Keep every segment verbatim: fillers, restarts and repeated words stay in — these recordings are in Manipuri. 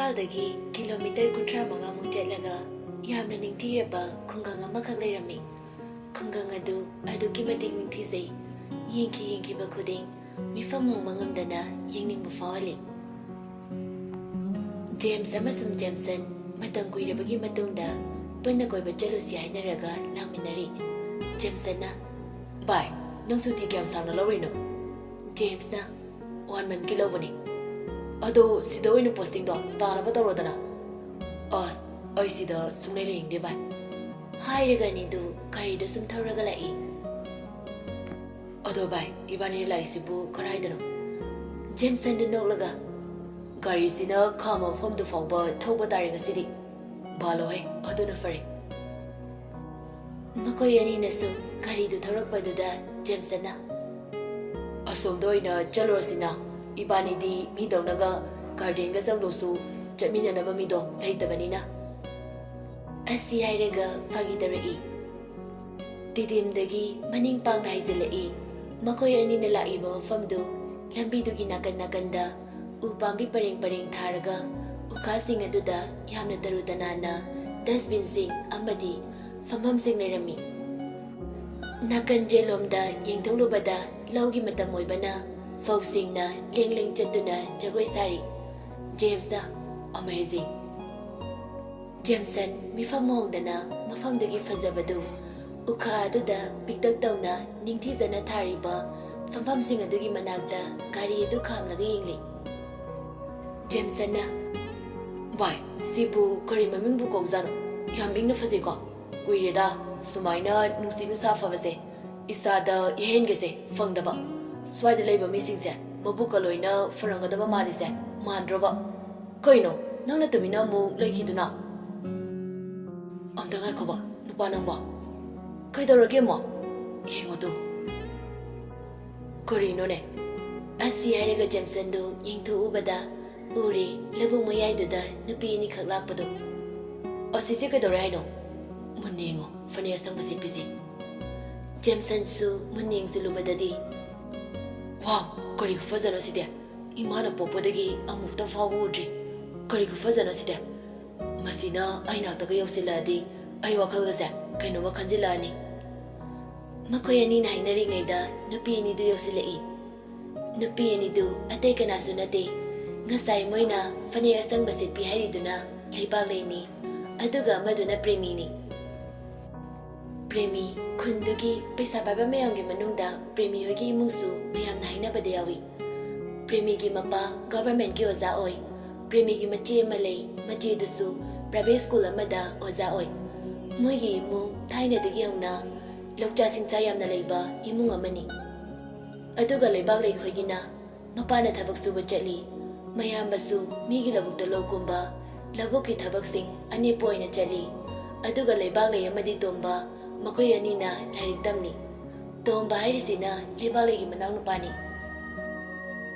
ꯏꯝꯐꯥꯜꯗꯒꯤ ꯀꯤꯂꯣꯃꯤꯇꯔ ꯀꯨꯟꯊ꯭ꯔꯥ ꯃꯉꯥꯃꯨꯛ ꯆꯠꯂꯒ ꯌꯥꯝꯅ ꯅꯤꯡꯊꯤꯔꯕ ꯈꯨꯡꯒꯪ ꯑꯃꯈꯛ ꯂꯩꯔꯝꯃꯤ꯫ ꯈꯨꯡꯒꯪ ꯑꯗꯨ ꯑꯗꯨꯛꯀꯤ ꯃꯇꯤꯛ ꯅꯤꯡꯊꯤꯖꯩ꯫ ꯌꯦꯡꯈꯤ ꯌꯦꯡꯈꯤꯕ ꯈꯨꯗꯤꯡ ꯃꯤꯐꯝ ꯍꯣꯡꯕ ꯉꯝꯗꯅ ꯌꯦꯡꯅꯤꯡꯕ ꯐꯥꯎꯍꯜꯂꯤ꯫ ꯖꯦꯝꯁ ꯑꯃꯁꯨꯡ ꯖꯦꯝꯁꯟ ꯃꯇꯝ ꯀꯨꯏꯔꯕꯒꯤ ꯃꯇꯨꯡꯗ ꯄꯨꯟꯅ ꯀꯣꯏꯕ ꯆꯠꯂꯨꯁꯤ ꯍꯥꯏꯅꯔꯒ ꯂꯥꯡꯃꯤꯟꯅꯔꯤ꯫ ꯖꯦꯝꯁꯟꯅ, "ꯚꯥꯏ, ꯅꯪ ꯁꯨꯇꯤ ꯀꯌꯥꯝ ꯁꯥꯡꯅ ꯂꯧꯔꯤꯅꯣ?" ꯖꯦꯝꯁꯅ, "ꯋꯥꯟ ꯃꯟꯊꯀꯤ ꯂꯧꯕꯅꯤ꯫ ꯑꯗꯣ ꯁꯤꯗ ꯑꯣꯏꯅ ꯄꯣꯁꯇꯤꯡꯗꯣ ꯇꯥꯅꯕ ꯇꯧꯔꯣꯗꯅ꯫" "ꯑꯁ, ꯑꯩ ꯁꯤꯗ ꯁꯨꯡꯂꯩ ꯂꯩꯅꯤꯡꯗꯦ ꯚꯥꯏ꯫" ꯍꯥꯏꯔꯒ ꯑꯅꯤꯗꯨ ꯒꯥꯔꯤꯗꯨ ꯁꯨꯝ ꯊꯧꯔꯒ ꯂꯥꯛꯏ꯫ "ꯑꯗꯣ ꯚꯥꯏ, ꯏꯕꯥꯅꯤꯅ ꯂꯥꯛꯏꯁꯤꯕꯨ ꯀꯔꯥꯏꯗꯅꯣ?" ꯖꯦꯝꯁꯟꯗꯨ ꯅꯣꯛꯂꯒ, "ꯒꯥꯔꯤꯁꯤꯅ ꯈꯥꯝꯕ ꯃꯐꯝꯗꯨ ꯐꯥꯎꯕ ꯊꯧꯕ ꯇꯥꯔꯦ ꯉꯁꯤꯗꯤ꯫ ꯚꯥꯂꯣꯍꯦ, ꯑꯗꯨꯅ ꯐꯔꯦ꯫" ꯃꯈꯣꯏ ꯑꯅꯤꯅꯁꯨ ꯒꯥꯔꯤꯗꯨ ꯊꯧꯔꯛꯄꯗꯨꯗ ꯖꯦꯝꯁꯟꯅ, "ꯑꯁꯣꯝꯗ ꯑꯣꯏꯅ ꯆꯠꯂꯨꯔꯁꯤꯅ, ꯏꯕꯥꯅꯤꯗꯤ ꯃꯤꯗꯧꯅꯒ ꯒꯥꯔꯗꯦꯟꯒ ꯆꯪꯗꯧꯁꯨ ꯆꯠꯃꯤꯟꯅꯅꯕ ꯃꯤꯗꯣ ꯂꯩꯇꯕꯅꯤꯅ꯫" ꯑꯁꯤ ꯍꯥꯏꯔꯒ ꯐꯥꯒꯤ ꯇꯧꯔꯛꯏ꯫ ꯇꯤꯗꯤꯝꯗꯒꯤ ꯃꯅꯤꯡ ꯄꯥꯡꯅ ꯍꯥꯏꯖꯤꯜꯂꯛꯏ꯫ ꯃꯈꯣꯏ ꯑꯅꯤꯅ ꯂꯥꯛꯂꯤꯕ ꯃꯐꯝꯗꯨ ꯂꯝꯕꯤꯗꯨꯒꯤ ꯅꯥꯀꯟ ꯅꯥꯀꯟꯗ ꯎ ꯄꯥꯝꯕꯤ ꯄꯔꯦꯡ ꯄꯔꯦꯡ ꯊꯥꯔꯒ ꯎꯈꯥꯁꯤꯡ ꯑꯗꯨꯗ ꯌꯥꯝꯅ ꯇꯔꯨ ꯇꯅꯥꯟꯅ ꯗꯁꯕꯤꯟꯁꯤꯡ ꯑꯃꯗꯤ ꯐꯝꯐꯝꯁꯤꯡ ꯂꯩꯔꯝꯃꯤ꯫ ꯅꯥꯀꯟ ꯌꯦꯠꯂꯣꯝꯗ ꯌꯦꯡꯊꯣꯛꯂꯨꯕꯗ ꯂꯧꯒꯤ ꯃꯇꯝ ꯑꯣꯏꯕꯅ ꯐꯧꯁꯤꯡꯅ ꯂꯦꯡ ꯂꯦꯡ ꯆꯠꯇꯨꯅ ꯖꯒꯣꯏ ꯁꯥꯔꯤ꯫ ꯖꯦꯝꯁꯅ, "Amazing!" ꯖꯦꯝꯁꯟ ꯃꯤꯐꯝ ꯍꯣꯡꯗꯅ ꯃꯐꯝꯗꯨꯒꯤ ꯐꯖꯕꯗꯨ ꯎꯈꯥ ꯑꯗꯨꯗ ꯄꯤꯛꯇꯛ ꯇꯧꯅ ꯅꯤꯡꯊꯤꯖꯅ ꯊꯥꯔꯤꯕ ꯐꯝꯐꯝꯁꯤꯡ ꯑꯗꯨꯒꯤ ꯃꯅꯥꯛꯇ ꯒꯥꯔꯤ ꯑꯗꯨ ꯈꯥꯝꯂꯒ ꯌꯦꯡꯂꯤ꯫ ꯖꯦꯝꯁꯟꯅ, "ꯚꯥꯏ, ꯁꯤꯕꯨ ꯀꯔꯤ ꯃꯃꯤꯡꯕꯨ ꯀꯧꯖꯥꯠꯅꯣ? ꯌꯥꯝ ꯏꯪꯅ ꯐꯖꯩꯀꯣ꯫ ꯀꯨꯏꯔꯦꯗ ꯁꯨꯃꯥꯏꯅ ꯅꯨꯡꯁꯤꯠ ꯅꯨꯡꯁꯥ ꯐꯕꯁꯦ ꯏꯁꯥꯗ ꯏꯍꯦꯟꯒꯁꯦ ꯐꯪꯗꯕ꯫ ꯁ꯭ꯋꯥꯏꯗ ꯂꯩꯕ ꯃꯤꯁꯤꯡꯁꯦ ꯃꯕꯨꯛꯀ ꯂꯣꯏꯅ ꯐꯔꯝꯒꯗꯕ ꯃꯥꯜꯂꯤꯁꯦ, ꯃꯥꯟꯗ꯭ꯔꯣꯕ? ꯀꯩꯅꯣ, ꯅꯪꯅ ꯇꯨꯃꯤꯟꯅ ꯑꯃꯨꯛ ꯂꯩꯈꯤꯗꯨꯅ?" "ꯑꯝꯇ ꯉꯥꯏꯈꯣꯕ, ꯅꯨꯄꯥ ꯅꯪꯕꯣ꯫ ꯀꯩꯗꯧꯔꯒꯦ ꯑꯃꯨꯛ? ꯌꯦꯡꯉꯣ ꯇꯨ꯫ ꯀꯔꯤꯅꯣꯅꯦ?" ꯑꯁꯤ ꯍꯥꯏꯔꯒ ꯖꯦꯝꯁꯟꯗꯨ ꯌꯦꯡꯊꯣꯛꯎꯕꯗ ꯎꯔꯦ ꯂꯧꯕꯨꯛ ꯃꯌꯥꯏꯗꯨꯗ ꯅꯨꯄꯤ ꯑꯅꯤꯈꯛ ꯂꯥꯛꯄꯗꯨ꯫ "ꯑꯁꯤꯁꯦ ꯀꯩꯗꯧꯔꯦ ꯍꯥꯏꯅꯣ? ꯃꯨꯟꯅ ꯌꯦꯡꯉꯣ, ꯐꯅꯦꯛ ꯑꯁꯪꯕ ꯁꯦꯠꯄꯤꯁꯦ꯫" ꯖꯦꯝꯁꯟꯁꯨ ꯃꯨꯟꯅ ꯌꯦꯡꯁꯤꯜꯂꯨꯕꯗꯗꯤ, "ꯋꯥꯎ, ꯀꯔꯤ ꯈꯨꯐꯖꯅꯣ ꯁꯤꯗꯤ! ꯏꯃꯥꯅ ꯄꯣꯛꯄꯗꯒꯤ ꯑꯃꯨꯛꯇ ꯐꯥꯎꯕ ꯎꯗ꯭ꯔꯤ꯫ ꯀꯔꯤ ꯈꯨꯐꯖꯅꯣ ꯁꯤꯗꯤ? ꯃꯁꯤꯅ ꯑꯩ ꯅꯥꯛꯇꯒ ꯌꯧꯁꯤꯜꯂꯛꯑꯗꯤ ꯑꯩ ꯋꯥꯈꯜꯒꯁꯦ ꯀꯩꯅꯣꯝꯃ ꯈꯟꯖꯤꯜꯂꯛꯑꯅꯤ꯫ ꯃꯈꯣꯏ ꯑꯅꯤꯅ ꯍꯥꯏꯅꯔꯤꯉꯩꯗ ꯅꯨꯄꯤ ꯑꯅꯤꯗꯨ ꯌꯧꯁꯤꯜꯂꯛꯏ꯫ ꯅꯨꯄꯤ ꯑꯅꯤꯗꯨ ꯑꯇꯩ ꯀꯅꯥꯁꯨ ꯅꯠꯇꯦ꯫ ꯉꯁꯥꯏ ꯃꯣꯏꯅ ꯐꯅꯦꯛ ꯑꯁꯪꯕ ꯁꯦꯠꯄꯤ ꯍꯥꯏꯔꯤꯗꯨꯅ ꯂꯩꯕꯥꯛꯂꯩꯅꯤ, ꯑꯗꯨꯒ ꯑꯃꯗꯨꯅ ꯄ꯭ꯔꯦꯃꯤꯅꯤ꯫ ꯄ꯭ꯔꯦꯃꯤ, ꯈꯨꯟꯗꯨꯒꯤ ꯄꯩꯁꯥ ꯄꯥꯏꯕ ꯃꯌꯥꯝꯒꯤ ꯃꯅꯨꯡꯗ ꯄ꯭ꯔꯦꯃꯤ ꯍꯣꯏꯒꯤ ꯏꯃꯨꯡꯁꯨ ꯃꯌꯥꯝꯅ ꯍꯥꯏꯅꯕꯗ ꯌꯥꯎꯏ꯫ ꯄ꯭ꯔꯦꯃꯤꯒꯤ ꯃꯄꯥ ꯒꯚꯔꯟꯃꯦꯟꯠꯀꯤ ꯑꯣꯖꯥ ꯑꯣꯏ꯫ ꯄ꯭ꯔꯦꯃꯤꯒꯤ ꯃꯆꯦ ꯑꯃ ꯂꯩ, ꯃꯆꯦꯗꯨꯁꯨ ꯄ꯭ꯔꯥꯏꯚꯦꯠ ꯁ꯭ꯀꯨꯜ ꯑꯃꯗ ꯑꯣꯖꯥ ꯑꯣꯏ꯫ ꯃꯣꯏꯒꯤ ꯏꯃꯨꯡ ꯊꯥꯏꯅꯗꯒꯤ ꯍꯧꯅ ꯂꯧꯆꯥ ꯁꯤꯡꯆꯥ ꯌꯥꯝꯅ ꯂꯩꯕ ꯏꯃꯨꯡ ꯑꯃꯅꯤ꯫ ꯑꯗꯨꯒ ꯂꯩꯕꯥꯛꯂꯩ ꯈꯣꯏꯒꯤꯅ ꯃꯄꯥꯅ ꯊꯕꯛ ꯁꯨꯕ ꯆꯠꯂꯤ, ꯃꯌꯥꯝꯕꯁꯨ ꯃꯤꯒꯤ ꯂꯧꯕꯨꯛꯇ ꯂꯧ ꯀꯨꯝꯕ, ꯂꯧꯕꯨꯛꯀꯤ ꯊꯕꯛꯁꯤꯡ ꯑꯅꯦꯛꯄ ꯑꯣꯏꯅ ꯆꯠꯂꯤ꯫ ꯑꯗꯨꯒ ꯂꯩꯕꯥꯛꯂꯩ ꯑꯃꯗꯤ ꯇꯣꯝꯕ, ꯃꯈꯣꯏ ꯑꯅꯤꯅ ꯂꯥꯏꯔꯤꯛ ꯇꯝꯂꯤ꯫ ꯇꯣꯝꯕ ꯍꯥꯏꯔꯤꯁꯤꯅ ꯂꯩꯕꯥꯛꯂꯩꯒꯤ ꯃꯅꯥꯎꯅꯨꯄꯥꯅꯤ꯫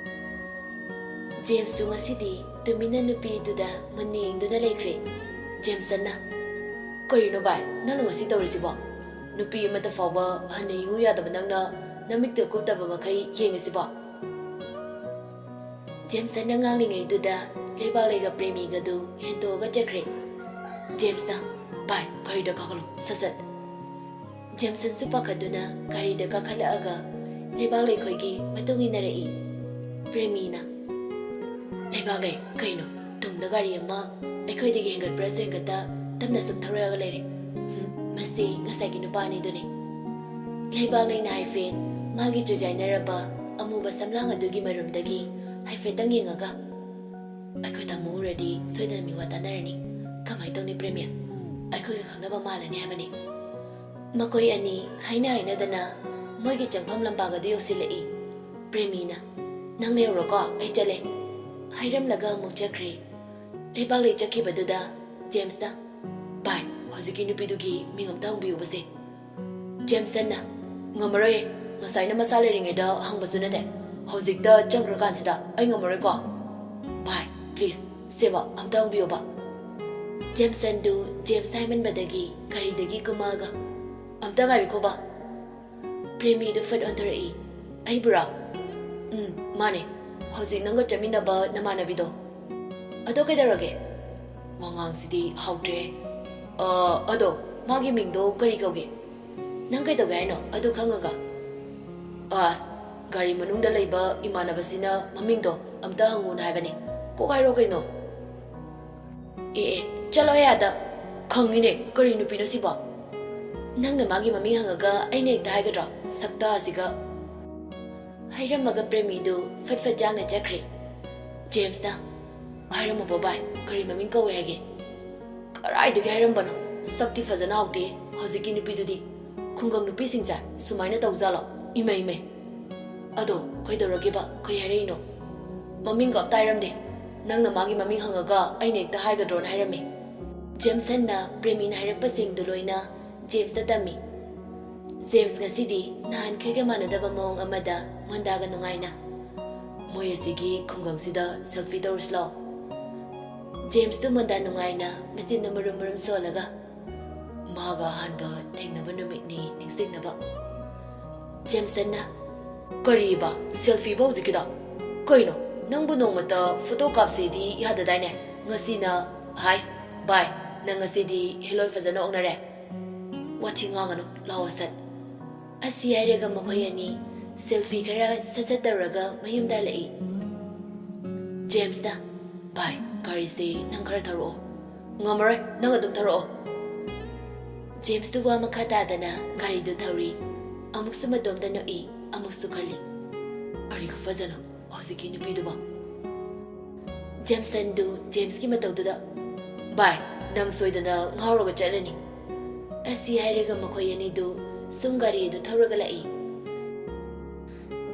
ꯖꯦꯝꯁꯇꯨ ꯉꯁꯤꯗꯤ ꯇꯨꯃꯤꯟꯅ ꯅꯨꯄꯤꯗꯨꯗ ꯃꯨꯟꯅ ꯌꯦꯡꯗꯨꯅ ꯂꯩꯈ꯭ꯔꯦ꯫ ꯖꯦꯝꯁꯟꯅ, "ꯀꯔꯤꯅꯣ ꯚꯥꯏ, ꯅꯪꯅ ꯉꯁꯤ ꯇꯧꯔꯤꯁꯤꯕꯣ? ꯅꯨꯄꯤ ꯑꯃꯠꯇ ꯐꯥꯎꯕ ꯍꯟꯅ ꯌꯦꯡꯉꯨ ꯌꯥꯗꯕ ꯅꯪꯅ ꯅꯃꯤꯠꯇ ꯀꯨꯞꯇꯕ ꯃꯈꯩ ꯌꯦꯡꯉꯤꯁꯤꯕꯣ?" ꯖꯦꯝꯁꯟꯅ ꯉꯥꯡꯂꯤꯉꯩꯗꯨꯗ ꯂꯩꯕꯥꯛꯂꯩꯒ ꯄ꯭ꯔꯦꯃꯤꯒꯗꯨ ꯍꯦꯟꯇꯣꯛꯑꯒ ꯆꯠꯈ꯭ꯔꯦ꯫ ꯖꯦꯝꯁꯅ, "ꯚꯥꯏ, ꯒꯥꯔꯤꯗ ꯀꯥꯈꯠꯂꯣ, ꯁꯠ ꯁꯠ!" ꯖꯦꯝꯁꯟꯁꯨ ꯄꯥꯈꯠꯇꯨꯅ ꯒꯥꯔꯤꯗ ꯀꯥꯈꯠꯂꯛꯑꯒ ꯂꯩꯕꯥꯛꯂꯩ ꯈꯣꯏꯒꯤ ꯃꯇꯨꯡ ꯏꯟꯅꯔꯛꯏ꯫ ꯄ꯭ꯔꯦꯃꯤꯅ, "ꯂꯩꯕꯥꯛꯂꯩ, ꯀꯩꯅꯣ? ꯇꯨꯡꯗ ꯒꯥꯔꯤ ꯑꯃ ꯑꯩꯈꯣꯏꯗꯒꯤ ꯍꯦꯟꯒꯠꯄ꯭ꯔꯁꯨ ꯍꯦꯟꯒꯠꯇ ꯇꯞꯅ ꯁꯨꯝ ꯊꯧꯔꯛꯑꯒ ꯂꯩꯔꯦ꯫ ꯍꯨꯝ, ꯃꯁꯤ ꯉꯁꯥꯏꯒꯤ ꯅꯨꯄꯥ ꯑꯅꯤꯗꯨꯅꯤ꯫" ꯂꯩꯕꯥꯛꯂꯩꯅ ꯍꯥꯏꯐꯦꯠ ꯃꯥꯒꯤ ꯆꯨꯖꯥꯏꯅꯔꯕ ꯑꯃꯨꯕ ꯁꯝꯂꯥꯡ ꯑꯗꯨꯒꯤ ꯃꯔꯨꯝꯗꯒꯤ ꯍꯥꯏꯐꯦꯠꯇꯪ ꯌꯦꯡꯉꯒ, "ꯑꯩꯈꯣꯏ ꯇꯥꯃꯣ ꯎꯔꯗꯤ ꯁꯣꯏꯗꯅ ꯃꯤꯋꯥ ꯇꯥꯅꯔꯅꯤ꯫ ꯀꯃꯥꯏꯅ ꯇꯧꯅꯤ ꯄ꯭ꯔꯦꯃꯤ? ꯑꯩꯈꯣꯏꯒ ꯈꯪꯅꯕ ꯃꯥꯜꯂꯅꯤ ꯍꯥꯏꯕꯅꯤ꯫" ꯃꯈꯣꯏ ꯑꯅꯤ ꯍꯥꯏꯅ ꯍꯥꯏꯅꯗꯅ ꯃꯣꯏꯒꯤ ꯆꯪꯐꯝ ꯂꯝꯄꯥꯛ ꯑꯗꯨ ꯌꯧꯁꯤꯜꯂꯛꯏ꯫ ꯄ꯭ꯔꯦꯃꯤꯅ, "ꯅꯪ ꯂꯩꯍꯧꯔꯣꯀꯣ, ꯑꯩ ꯆꯠꯂꯦ꯫" ꯍꯥꯏꯔꯝꯂꯒ ꯑꯃꯨꯛ ꯆꯠꯈ꯭ꯔꯦ꯫ ꯂꯩꯕꯥꯛꯂꯩ ꯆꯠꯈꯤꯕꯗꯨꯗ ꯖꯦꯝꯁꯅ, "ꯚꯥꯏ, ꯍꯧꯖꯤꯛꯀꯤ ꯅꯨꯄꯤꯗꯨꯒꯤ ꯃꯤꯡ ꯑꯝꯇ ꯍꯪꯕꯤꯌꯨꯕꯁꯦ꯫" ꯖꯦꯝꯁꯟꯅ, "ꯉꯝꯃꯔꯣꯏꯌꯦ, ꯉꯁꯥꯏꯅ ꯃꯁꯥ ꯂꯩꯔꯤꯉꯩꯗ ꯍꯪꯕꯁꯨ ꯅꯠꯇꯦ, ꯍꯧꯖꯤꯛꯇ ꯆꯪꯈ꯭ꯔꯀꯥꯟꯁꯤꯗ ꯑꯩ ꯉꯝꯃꯔꯣꯏꯀꯣ꯫ ꯚꯥꯏ, please, ꯁꯦꯕ ꯑꯝꯇ ꯍꯪꯕꯤꯌꯣꯕ꯫" ꯖꯦꯝꯁꯟꯗꯨ ꯖꯦꯝꯁ ꯍꯥꯏꯃꯟꯕꯗꯒꯤ ꯒꯥꯔꯤꯗꯒꯤ ꯀꯨꯝꯃꯛꯑꯒ, "ꯑꯝꯇ ꯉꯥꯏꯕꯤꯈꯣꯕ꯫" ꯄ꯭ꯔꯦꯃꯤꯗꯨ ꯐꯠ ꯑꯣꯟꯊꯣꯔꯛꯏ꯫ "ꯑꯩꯕꯨꯔꯥ?" "ꯎꯝ, ꯃꯥꯅꯦ꯫ ꯍꯧꯖꯤꯛ ꯅꯪꯒ ꯆꯠꯃꯤꯟꯅꯕ ꯅꯃꯥꯟꯅꯕꯤꯗꯣ?" ꯑꯗꯣ ꯀꯩꯗꯧꯔꯒꯦ? ꯋꯥꯉꯥꯡꯁꯤꯗꯤ ꯍꯥꯎꯇ꯭ꯔꯦ꯫ ꯑ, ꯑꯗꯣ ꯃꯥꯒꯤ ꯃꯤꯡꯗꯣ ꯀꯔꯤ ꯀꯧꯒꯦ? ꯅꯪ ꯀꯩꯗꯧꯒꯦ ꯍꯥꯏꯅꯣ ꯑꯗꯨ ꯈꯪꯉꯒ? ꯑꯁ, ꯒꯥꯔꯤ ꯃꯅꯨꯡꯗ ꯂꯩꯕ ꯏꯃꯥꯟꯅꯕꯁꯤꯅ ꯃꯃꯤꯡꯗꯣ ꯑꯝꯇ ꯍꯪꯉꯨꯅ ꯍꯥꯏꯕꯅꯦ꯫ ꯀꯣꯛ ꯍꯥꯏꯔꯣ ꯀꯩꯅꯣ? ꯑꯦ, ꯑꯦ, ꯆꯠꯂꯣꯍꯦ ꯑꯥꯗ꯫ ꯈꯪꯉꯤꯅꯦ, ꯀꯔꯤ ꯅꯨꯄꯤꯅꯣ ꯁꯤꯕꯣ? ꯅꯪꯅ ꯃꯥꯒꯤ ꯃꯃꯤꯡ ꯍꯪꯉꯒ ꯑꯩꯅ ꯍꯦꯛꯇ ꯍꯥꯏꯒꯗ꯭ꯔꯣ? ꯁꯛꯇꯥꯁꯤꯒ꯫ ꯍꯥꯏꯔꯝꯃꯒ ꯄ꯭ꯔꯦꯃꯤꯗꯨ ꯐꯠ ꯐꯠ ꯌꯥꯡꯅ ꯆꯠꯈ꯭ꯔꯦ꯫ ꯖꯦꯝꯁꯅ, "ꯍꯥꯏꯔꯝꯃꯕꯣ ꯚꯥꯏ, ꯀꯔꯤ ꯃꯃꯤꯡ ꯀꯧꯋꯦ ꯍꯥꯏꯒꯦ?" "ꯀꯔꯥꯏꯗꯒꯤ ꯍꯥꯏꯔꯝꯕꯅꯣ? ꯁꯛꯇꯤ ꯐꯖꯅ ꯍꯥꯎꯇꯦ ꯍꯧꯖꯤꯛꯀꯤ ꯅꯨꯄꯤꯗꯨꯗꯤ꯫ ꯈꯨꯡꯒꯪ ꯅꯨꯄꯤꯁꯤꯡꯁꯦ ꯁꯨꯃꯥꯏꯅ ꯇꯧꯖꯥꯠꯂꯣ? ꯏꯃꯩ, ꯏꯃꯩ!" "ꯑꯗꯣ ꯀꯩꯗꯧꯔꯒꯦꯕ? ꯀꯩ ꯍꯥꯏꯔꯛꯏꯅꯣ?" "ꯃꯃꯤꯡꯒ ꯑꯝꯇ ꯍꯥꯏꯔꯝꯗꯦ꯫ ꯅꯪꯅ ꯃꯥꯒꯤ ꯃꯃꯤꯡ ꯍꯪꯉꯒ ꯑꯩꯅ ꯍꯦꯛꯇ ꯍꯥꯏꯒꯗ꯭ꯔꯣꯅ ꯍꯥꯏꯔꯝꯃꯤ꯫" ꯖꯦꯝꯁꯟꯅ ꯄ꯭ꯔꯦꯃꯤꯅ ꯍꯥꯏꯔꯛꯄꯁꯤꯡꯗꯨ ꯂꯣꯏꯅ ꯖꯦꯝꯁꯇ ꯇꯝꯃꯤ꯫ ꯖꯦꯝꯁ ꯉꯁꯤꯗꯤ ꯅꯍꯥꯟꯈꯩꯒ ꯃꯥꯟꯅꯗꯕ ꯃꯑꯣꯡ ꯑꯃꯗ ꯃꯣꯟꯗꯥꯒ ꯅꯨꯡꯉꯥꯏꯅ, "ꯃꯣꯏ ꯑꯁꯤꯒꯤ ꯈꯨꯡꯒꯪꯁꯤꯗ ꯁꯦꯜꯐꯤ ꯇꯧꯔꯨꯁꯤ ꯂꯥꯛꯑꯣ꯫" ꯖꯦꯝꯁꯇꯨ ꯃꯣꯟꯗꯥ ꯅꯨꯡꯉꯥꯏꯅ ꯃꯆꯤꯟꯗꯨ ꯃꯨꯔꯨꯝ ꯃꯨꯔꯨꯝ ꯁꯣꯜꯂꯒ, "ꯃꯥꯒ ꯑꯍꯥꯟꯕ ꯊꯦꯡꯅꯕ ꯅꯨꯃꯤꯠꯅꯤ ꯅꯤꯡꯁꯤꯡꯅꯕ꯫" ꯖꯦꯝꯁꯟꯅ, "ꯀꯔꯤꯕ? ꯁꯦꯜꯐꯤꯕ ꯍꯧꯖꯤꯛꯀꯤꯗꯣ? ꯀꯩꯅꯣ, ꯅꯪꯕꯨ ꯅꯣꯡꯃꯇ ꯐꯣꯇꯣ ꯀꯥꯞꯁꯦꯗꯤ ꯌꯥꯗꯗꯥꯏꯅꯦ? ꯉꯁꯤꯅ, ꯍꯥꯏꯁ, ꯚꯥꯏ, ꯅꯪ ꯉꯁꯤꯗꯤ ꯍꯦꯂꯣꯏ ꯐꯖꯅ ꯑꯣꯛꯅꯔꯦ꯫ ꯋꯥꯊꯤ ꯉꯥꯡꯒꯅꯨ, ꯂꯥꯛꯑꯣ ꯁꯠ꯫" ꯑꯁꯤ ꯍꯥꯏꯔꯒ ꯃꯈꯣꯏ ꯑꯅꯤ ꯁꯦꯜꯐꯤ ꯈꯔ ꯁꯠ ꯁꯠ ꯇꯧꯔꯒ ꯃꯌꯨꯝꯗ ꯍꯜꯂꯛꯏ꯫ ꯖꯦꯝꯁꯅ, "ꯚꯥꯏ, ꯒꯥꯔꯤꯁꯦ ꯅꯪ ꯈꯔ ꯊꯧꯔꯛꯑꯣ꯫" "ꯉꯝꯃꯔꯣꯏ, ꯅꯪ ꯑꯗꯨꯝ ꯊꯧꯔꯛꯑꯣ꯫" ꯖꯦꯝꯁꯇꯨ ꯋꯥ ꯃꯈꯥ ꯇꯥꯗꯅ ꯒꯥꯔꯤꯗꯨ ꯊꯧꯔꯤ꯫ ꯑꯃꯨꯛꯁꯨ ꯃꯇꯣꯝꯇ ꯅꯣꯛꯏ, ꯑꯃꯨꯛꯁꯨ ꯈꯜꯂꯤ, "ꯀꯔꯤ ꯈꯨꯐꯖꯅꯣ ꯍꯧꯖꯤꯛꯀꯤ ꯅꯨꯄꯤꯗꯨꯕꯣ?" ꯖꯦꯝꯁꯟꯗꯨ ꯖꯦꯝꯁꯀꯤ ꯃꯇꯧꯗꯨꯗ, "ꯚꯥꯏ, ꯅꯪ ꯁꯣꯏꯗꯅ ꯉꯥꯎꯔꯒ ꯆꯠꯂꯅꯤ꯫" ꯑꯁꯤ ꯍꯥꯏꯔꯒ ꯃꯈꯣꯏ ꯑꯅꯤꯗꯨ ꯁꯨꯝ ꯒꯥꯔꯤ ꯑꯗꯨ ꯊꯧꯔꯒ ꯂꯥꯛꯏ꯫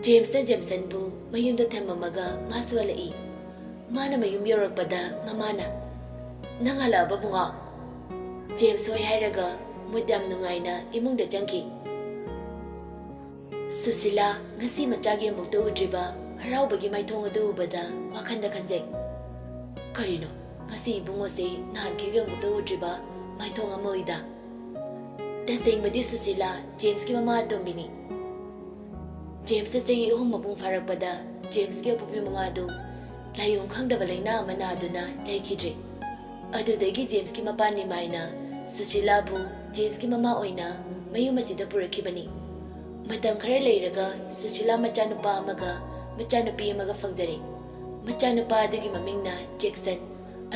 ꯖꯦꯝꯁꯅ ꯖꯦꯝꯁꯟꯕꯨ ꯃꯌꯨꯝꯗ ꯊꯝꯃꯝꯃꯒ ꯃꯥꯁꯨ ꯍꯜꯂꯛꯏ꯫ ꯃꯥꯅ ꯃꯌꯨꯝ ꯌꯧꯔꯛꯄꯗ ꯃꯃꯥꯅ, "ꯅꯪ ꯍꯜꯂꯛꯑꯕ ꯕꯨꯡꯉꯣ?" ꯖꯦꯝꯁ ꯍꯣꯏ ꯍꯥꯏꯔꯒ ꯃꯨꯠ ꯌꯥꯝ ꯅꯨꯡꯉꯥꯏꯅ ꯏꯃꯨꯡꯗ ꯆꯪꯈꯤ꯫ ꯁꯨꯁꯤꯂꯥ ꯉꯁꯤ ꯃꯆꯥꯒꯤ ꯑꯃꯨꯛꯇ ꯎꯗ꯭ꯔꯤꯕ ꯍꯔꯥꯎꯕꯒꯤ ꯃꯥꯏꯊꯣꯡ ꯑꯗꯨ ꯎꯕꯗ ꯋꯥꯈꯟꯗ ꯈꯟꯖꯩ, "ꯀꯔꯤꯅꯣ, ꯉꯁꯤ ꯏꯕꯨꯡꯉꯣꯁꯦ ꯅꯍꯥꯟꯈꯩꯒ ꯑꯃꯨꯛꯇ ꯎꯗ꯭ꯔꯤꯕ ꯃꯥꯏꯊꯣꯡ ꯑꯃ ꯎꯏꯗ?" ꯇꯁꯦꯡꯕꯗꯤ ꯁꯨꯁꯤꯂꯥ ꯖꯦꯝꯁꯀꯤ ꯃꯃꯥ ꯑꯇꯣꯝꯕꯤꯅꯤ꯫ ꯖꯦꯝꯁꯇ ꯆꯍꯤ ꯑꯍꯨꯝ ꯃꯄꯨꯡ ꯐꯥꯔꯛꯄꯗ ꯖꯦꯝꯁꯀꯤ ꯑꯄꯣꯛꯄꯤ ꯃꯃꯥ ꯑꯗꯨ ꯂꯥꯏꯑꯣꯡ ꯈꯪꯗꯕ ꯂꯥꯏꯅꯥ ꯑꯃ ꯅꯥꯗꯨꯅ ꯂꯩꯈꯤꯗ꯭ꯔꯦ꯫ ꯑꯗꯨꯗꯒꯤ ꯖꯦꯝꯁꯀꯤ ꯃꯄꯥ ꯅꯤꯃꯥꯏꯅ ꯁꯨꯁꯤꯂꯥꯕꯨ ꯖꯦꯝꯁꯀꯤ ꯃꯃꯥ ꯑꯣꯏꯅ ꯃꯌꯨꯝ ꯑꯁꯤꯗ ꯄꯨꯔꯛꯈꯤꯕꯅꯤ꯫ ꯃꯇꯝ ꯈꯔ ꯂꯩꯔꯒ ꯁꯨꯁꯤꯂꯥ ꯃꯆꯥꯅꯨꯄꯥ ꯑꯃꯒ ꯃꯆꯥꯅꯨꯄꯤ ꯑꯃꯒ ꯐꯪꯖꯔꯦ꯫ ꯃꯆꯥꯅꯨꯄꯥ ꯑꯗꯨꯒꯤ ꯃꯃꯤꯡꯅ ꯖꯦꯛꯁꯟ,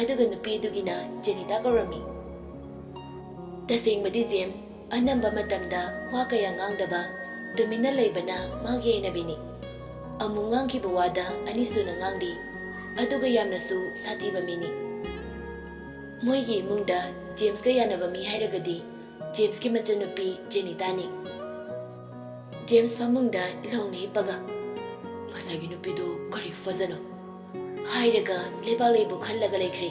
ꯑꯗꯨꯒ ꯅꯨꯄꯤ ꯑꯗꯨꯒꯤꯅ ꯖꯦꯅꯤꯇꯥ ꯀꯧꯔꯝꯃꯤ꯫ ꯇꯁꯦꯡꯕꯗꯤ ꯖꯦꯝꯁ ꯑꯅꯝꯕ ꯃꯇꯝꯗ ꯋꯥ ꯀꯌꯥ ꯉꯥꯡꯗꯕ, ꯇꯨꯃꯤꯟꯅ ꯂꯩꯕꯅ ꯃꯥꯒꯤ ꯍꯩꯅꯕꯤꯅꯤ꯫ ꯑꯃꯨꯛ ꯉꯥꯡꯈꯤꯕ ꯋꯥꯗ ꯑꯅꯤꯁꯨꯅ ꯉꯥꯡꯂꯤ, ꯑꯗꯨꯒ ꯌꯥꯝꯅꯁꯨ ꯁꯥꯊꯤꯕ ꯃꯤꯅꯤ꯫ ꯃꯣꯏꯒꯤ ꯏꯃꯨꯡꯗ ꯖꯦꯝꯁꯀ ꯌꯥꯅꯕ ꯃꯤ ꯍꯥꯏꯔꯒꯗꯤ ꯖꯦꯝꯁꯀꯤ ꯃꯆꯟꯅꯨꯄꯤ ꯖꯦꯅꯤꯇꯥꯅꯤ꯫ ꯖꯦꯝꯁ ꯐꯃꯨꯡꯗ ꯂꯣꯡꯅ ꯍꯤꯞꯄꯒ, "ꯉꯁꯥꯏꯒꯤ ꯅꯨꯄꯤꯗꯨ ꯀꯔꯤ ꯐꯖꯅꯣ?" ꯍꯥꯏꯔꯒ ꯂꯩꯕꯥꯛꯂꯩꯕꯨ ꯈꯜꯂꯒ ꯂꯩꯈ꯭ꯔꯦ꯫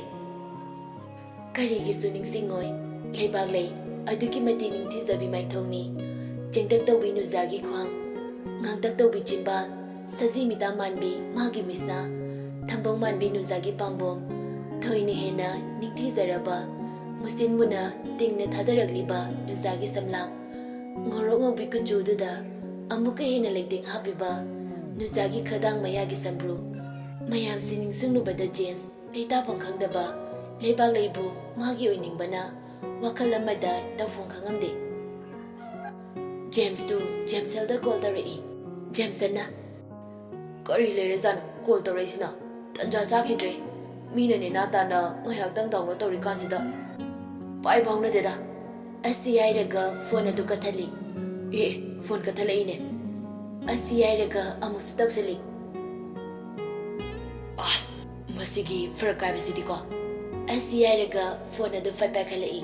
ꯀꯔꯤꯒꯤꯁꯨ ꯅꯤꯡꯁꯤꯡꯉꯣꯏ꯫ ꯂꯩꯕꯥꯛꯂꯩ ꯑꯗꯨꯛꯀꯤ ꯃꯇꯤꯛ ꯅꯤꯡꯊꯤꯖꯕꯤ ꯃꯥꯏꯊꯣꯡꯅꯤ꯫ ꯆꯦꯡꯇꯛ ꯇꯧꯕꯤ ꯅꯨꯖꯥꯒꯤ ꯈ꯭ꯋꯥꯡ, ꯉꯥꯡꯇꯛ ꯇꯧꯕꯤ ꯆꯤꯝꯕꯥꯜ, ꯁꯖꯤ ꯃꯤꯇꯥ ꯃꯥꯟꯕꯤ ꯃꯥꯒꯤ ꯃꯤꯠꯁꯅꯥ, ꯊꯝꯕꯧ ꯃꯥꯟꯕꯤ ꯅꯨꯖꯥꯒꯤ ꯄꯥꯝꯕꯣꯝ, ꯊꯣꯏꯅ ꯍꯦꯟꯅ ꯅꯤꯡꯊꯤꯖꯔꯕ, ꯃꯨꯁꯤꯟ ꯃꯨꯅ ꯇꯤꯡꯅ ꯊꯥꯗꯔꯛꯂꯤꯕ ꯅꯨꯖꯥꯒꯤ ꯁꯝꯂꯥꯡ, ꯉꯧꯔꯣꯛ ꯉꯧꯕꯤ ꯀꯨꯆꯨꯗꯨꯗ ꯑꯃꯨꯛꯀ ꯍꯦꯟꯅ ꯂꯩꯇꯦꯡ ꯍꯥꯞꯄꯤꯕ ꯅꯨꯖꯥꯒꯤ ꯈꯗꯥꯡ ꯃꯌꯥꯒꯤ ꯁꯝꯕ꯭ꯔꯨ꯫ ꯃꯌꯥꯝꯁꯤ ꯅꯤꯡꯁꯤꯡꯂꯨꯕꯗ ꯖꯦꯝꯁ ꯂꯩꯇꯥꯐꯝ ꯈꯪꯗꯕ ꯂꯩꯕꯥꯛꯂꯩꯕꯨ ꯃꯥꯒꯤ ꯑꯣꯏꯅꯤꯡꯕꯅ ꯋꯥꯈꯜ ꯑꯃꯗ ꯇꯧꯐꯝ ꯈꯪꯉꯝꯗꯦ꯫ ꯖꯦꯝꯁꯇꯨ ꯖꯦꯝꯁꯟꯗ ꯀꯣꯜ ꯇꯧꯔꯛꯏ꯫ ꯖꯦꯝꯁꯟꯅ, "ꯀꯔꯤ ꯂꯩꯔꯖꯥꯠꯅꯣ ꯀꯣꯜ ꯇꯧꯔꯛꯏꯁꯤꯅ? ꯇꯟꯖꯥ ꯆꯥꯈꯤꯗ꯭ꯔꯦ꯫ ꯃꯤꯅ ꯅꯦꯅꯥ ꯇꯥꯅ ꯉꯥꯏꯍꯥꯛꯇꯪ ꯗꯥꯎꯟꯂꯣꯗ ꯇꯧꯔꯤꯀꯥꯟꯁꯤꯗ ꯄꯥꯏ ꯐꯥꯎꯅꯗꯦꯗ꯫" ꯑꯁꯤ ꯍꯥꯏꯔꯒ ꯐꯣꯟ ꯑꯗꯨ ꯀꯛꯊꯠꯂꯤ꯫ ꯑꯦ, ꯐꯣꯟ ꯀꯛꯊꯠꯂꯛꯏꯅꯦ꯫ ꯑꯁꯤ ꯍꯥꯏꯔꯒ ꯑꯃꯨꯛꯁꯨ ꯇꯧꯁꯜꯂꯤ꯫ ꯑꯁ, ꯃꯁꯤꯒꯤ ꯐꯔꯛ ꯀꯥꯏꯕꯁꯤꯗꯤꯀꯣ꯫ ꯑꯁꯤ ꯍꯥꯏꯔꯒ ꯐꯣꯟ ꯑꯗꯨ ꯐꯠ ꯄꯥꯏꯈꯠꯂꯛꯏ꯫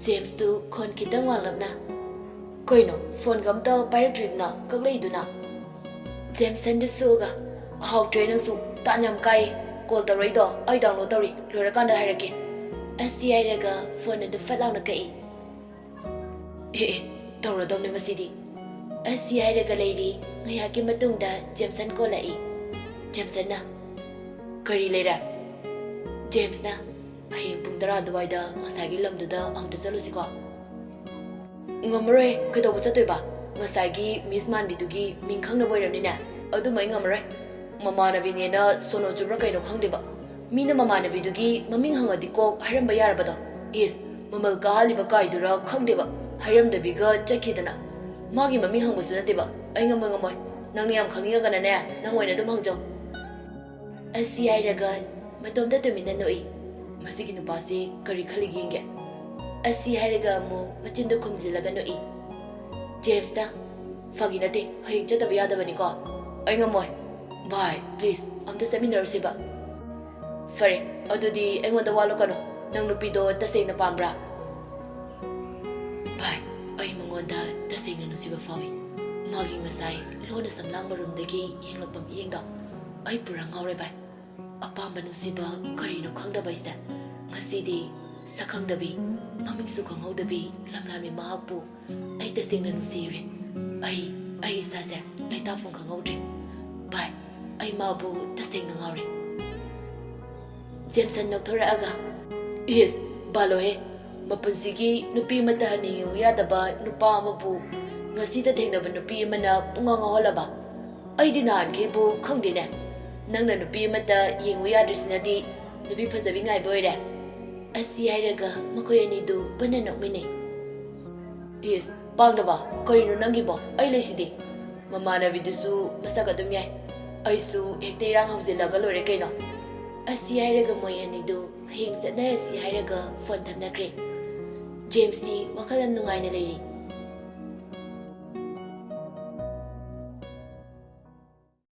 ꯖꯦꯝꯁꯇꯨ ꯈꯣꯟ ꯈꯤꯇꯪ ꯋꯥꯡꯂꯞꯅ, "ꯀꯩꯅꯣ, ꯐꯣꯟꯒ ꯑꯝꯇ ꯄꯥꯏꯔꯛꯇ꯭ꯔꯤꯗꯨꯅ, ꯀꯛꯂꯛꯏꯗꯨꯅ?" ꯖꯦꯝꯁꯟꯗꯨ ꯁꯣꯛꯑꯒ, "ꯍꯥꯎꯇ꯭ꯔꯦ ꯅꯪꯁꯨ, ꯇꯥꯟ ꯌꯥꯝ ꯀꯥꯏ꯫ ꯀꯣꯜ ꯇꯧꯔꯛꯏꯗꯣ ꯑꯩ ꯗꯥꯎꯟꯂꯣꯗ ꯇꯧꯔꯤ, ꯂꯣꯏꯔꯀꯥꯟꯗ ꯍꯥꯏꯔꯛꯀꯦ꯫" ꯑꯁꯤ ꯍꯥꯏꯔꯒ ꯐꯣꯟ ꯑꯗꯨ ꯐꯠ ꯂꯥꯎꯅ ꯀꯛꯏ꯫ "ꯑꯦ, ꯑꯦ, ꯇꯧꯔꯗꯧꯅꯦ ꯃꯁꯤꯗꯤ꯫" ꯑꯁꯤ ꯍꯥꯏꯔꯒ ꯂꯩꯔꯤ꯫ ꯉꯥꯏꯍꯥꯛꯀꯤ ꯃꯇꯨꯡꯗ ꯖꯦꯝꯁꯟ ꯀꯣꯜꯂꯛꯏ꯫ ꯖꯦꯝꯁꯟꯅ, "ꯀꯔꯤ ꯂꯩꯔꯦ?" ꯖꯦꯝꯁꯅ, "ꯍꯌꯦꯡ ꯄꯨꯡ ꯇꯔꯥ ꯑꯗꯨꯋꯥꯏꯗ ꯉꯁꯥꯏꯒꯤ ꯂꯝꯗꯨꯗ ꯑꯃꯨꯛꯇ ꯆꯠꯂꯨꯁꯤꯀꯣ?" "ꯉꯝꯃꯔꯣꯏ, ꯀꯩꯗꯧꯕ ꯆꯠꯇꯣꯏꯕ? ꯉꯁꯥꯏꯒꯤ ꯃꯤꯁ ꯃꯥꯟꯕꯤꯗꯨꯒꯤ ꯃꯤꯡ ꯈꯪꯅꯕ ꯑꯣꯏꯔꯝꯅꯤꯅꯦ, ꯑꯗꯨꯃ ꯑꯩ ꯉꯝꯃꯔꯣꯏ꯫" ꯃꯃꯥꯟꯅꯕꯤꯅꯦꯅ ꯁꯣꯅꯣ ꯆꯨꯕ꯭ꯔꯥ ꯀꯩꯅꯣ ꯈꯪꯗꯦꯕ꯫ ꯃꯤꯅ ꯃꯃꯥꯟꯅꯕꯤꯗꯨꯒꯤ ꯃꯃꯤꯡ ꯍꯪꯉꯗꯤ ꯀꯣꯛ ꯍꯥꯏꯔꯝꯕ ꯌꯥꯔꯕꯗꯣ꯫ ꯏꯁ, ꯃꯃꯜ ꯀꯥꯍꯜꯂꯤꯕ ꯀꯥꯏꯗꯨꯔꯥ ꯈꯪꯗꯦꯕ, ꯍꯥꯏꯔꯝꯗꯕꯤꯒ ꯆꯠꯈꯤꯗꯅ꯫ ꯃꯥꯒꯤ ꯃꯃꯤꯡ ꯍꯪꯕꯁꯨ ꯅꯠꯇꯦꯕ꯫ ꯑꯩ ꯉꯝꯃꯣꯏ, ꯉꯝꯃꯣꯏ꯫ ꯅꯪꯅ ꯌꯥꯝ ꯈꯪꯅꯤꯡꯉꯒꯅꯅꯦ, ꯅꯪ ꯑꯣꯏꯅ ꯑꯗꯨꯝ ꯍꯪꯖꯧ꯫ ꯑꯁꯤ ꯍꯥꯏꯔꯒ ꯃꯇꯣꯝꯇ ꯇꯨꯃꯤꯟꯅ ꯅꯣꯛꯏ꯫ ꯃꯁꯤꯒꯤ ꯅꯨꯄꯥꯁꯤ ꯀꯔꯤ ꯈꯜꯂꯤꯒꯦ ꯌꯦꯡꯒꯦ꯫ ꯑꯁꯤ ꯍꯥꯏꯔꯒ ꯑꯃꯨꯛ ꯃꯆꯤꯟꯗꯣ ꯈꯨꯝꯖꯤꯜꯂꯒ ꯅꯣꯛꯏ꯫ ꯖꯦꯝꯁꯅ, "ꯐꯥꯒꯤ ꯅꯠꯇꯦ, ꯍꯌꯦꯡ ꯆꯠꯇꯕ ꯌꯥꯗꯕꯅꯤꯀꯣ?" "ꯑꯩ ꯉꯝꯃꯣꯏ꯫" "ꯚꯥꯏ, please, ꯑꯝꯇ ꯆꯠꯃꯤꯟꯅꯔꯨꯁꯤꯕ꯫" "ꯐꯔꯦ, ꯑꯗꯨꯗꯤ ꯑꯩꯉꯣꯟꯗ ꯋꯥ ꯂꯣꯠꯀꯅꯨ꯫ ꯅꯪ ꯅꯨꯄꯤꯗꯣ ꯇꯁꯦꯡꯅ ꯄꯥꯝꯕ꯭ꯔꯥ?" "ꯚꯥꯏ, ꯑꯩ ꯃꯉꯣꯟꯗ ꯇꯁꯦꯡꯅ ꯅꯨꯡꯁꯤꯕ ꯐꯥꯎꯏ꯫ ꯃꯥꯒꯤ ꯉꯁꯥꯏ ꯂꯣꯟꯅ ꯁꯝꯂꯥꯡ ꯃꯔꯨꯝꯗꯒꯤ ꯌꯦꯡꯂꯛꯄ ꯃꯤꯠꯌꯦꯡꯗꯣ ꯑꯩ ꯄꯨꯔꯥ ꯉꯥꯎꯔꯦ ꯚꯥꯏ꯫ ꯑꯄꯥꯝꯕ ꯅꯨꯡꯁꯤꯕ ꯀꯔꯤꯅꯣ ꯈꯪꯗꯕ ꯑꯩꯁꯦ ꯉꯁꯤꯗꯤ ꯁꯛꯈꯪꯗꯕꯤ, ꯃꯃꯤꯡꯁꯨ ꯈꯪꯍꯧꯗꯕꯤ ꯂꯝꯂꯥꯟꯕꯤ ꯃꯍꯥꯛꯄꯨ ꯑꯩ ꯇꯁꯦꯡꯅ ꯅꯨꯡꯁꯤꯔꯦ꯫ ꯑꯩ, ꯑꯩ ꯏꯁꯥꯁꯦ ꯂꯩꯇꯥꯐꯝ ꯈꯪꯍꯧꯗ꯭ꯔꯦ꯫ ꯚꯥꯏ, ꯑꯩ ꯃꯥꯕꯨ ꯇꯁꯦꯡꯅ ꯉꯥꯎꯔꯦ꯫" ꯖꯦꯝꯁꯟ ꯅꯣꯛꯊꯣꯔꯛꯑꯒ, "ꯏꯁ, ꯕꯥꯂꯣꯍꯦ, ꯃꯄꯨꯟꯁꯤꯒꯤ ꯅꯨꯄꯤ ꯑꯃꯠꯇ ꯍꯟꯅ ꯌꯦꯡꯉꯨ ꯌꯥꯗꯕ ꯅꯨꯄꯥ ꯑꯃꯕꯨ ꯉꯁꯤꯗ ꯊꯦꯡꯅꯕ ꯅꯨꯄꯤ ꯑꯃꯅ ꯄꯨꯡꯉꯥꯎ ꯉꯥꯎꯍꯜꯂꯕ? ꯑꯩꯗꯤ ꯅꯍꯥꯟꯈꯩꯕꯨ ꯈꯪꯗꯦꯅꯦ꯫ ꯅꯪꯅ ꯅꯨꯄꯤ ꯑꯃꯠꯇ ꯌꯦꯡꯉꯨ ꯌꯥꯗ꯭ꯔꯤꯁꯤꯅꯗꯤ ꯅꯨꯄꯤ ꯐꯖꯕꯤ ꯉꯥꯏꯕ ꯑꯣꯏꯔꯦ꯫" ꯑꯁꯤ ꯍꯥꯏꯔꯒ ꯃꯈꯣꯏ ꯑꯅꯤꯗꯨ ꯄꯨꯟꯅ ꯅꯣꯛꯃꯤꯟꯅꯩ꯫ "ꯏꯁ, ꯄꯥꯡꯗꯕ, ꯀꯔꯤꯅꯣ ꯅꯪꯒꯤꯕꯣ? ꯑꯩ ꯂꯩꯁꯤꯗꯤ꯫ ꯃꯃꯥꯟꯅꯕꯤꯗꯨꯁꯨ ꯃꯁꯛ ꯑꯗꯨꯝ ꯌꯥꯏ꯫ ꯑꯩꯁꯨ ꯍꯦꯛꯇ ꯏꯔꯥꯡ ꯍꯧꯖꯤꯜꯂꯒ ꯂꯣꯏꯔꯦ ꯀꯩꯅꯣ꯫" ꯑꯁꯤ ꯍꯥꯏꯔꯒ ꯃꯣꯏ ꯑꯅꯤꯗꯨ ꯍꯌꯦꯡ ꯆꯠꯅꯔꯁꯤ ꯍꯥꯏꯔꯒ ꯐꯣꯟ ꯊꯝꯅꯈ꯭ꯔꯦ꯫ ꯖꯦꯝꯁꯇꯤ ꯋꯥꯈꯜ ꯌꯥꯝ ꯅꯨꯡꯉꯥꯏꯅ ꯂꯩꯔꯤ꯫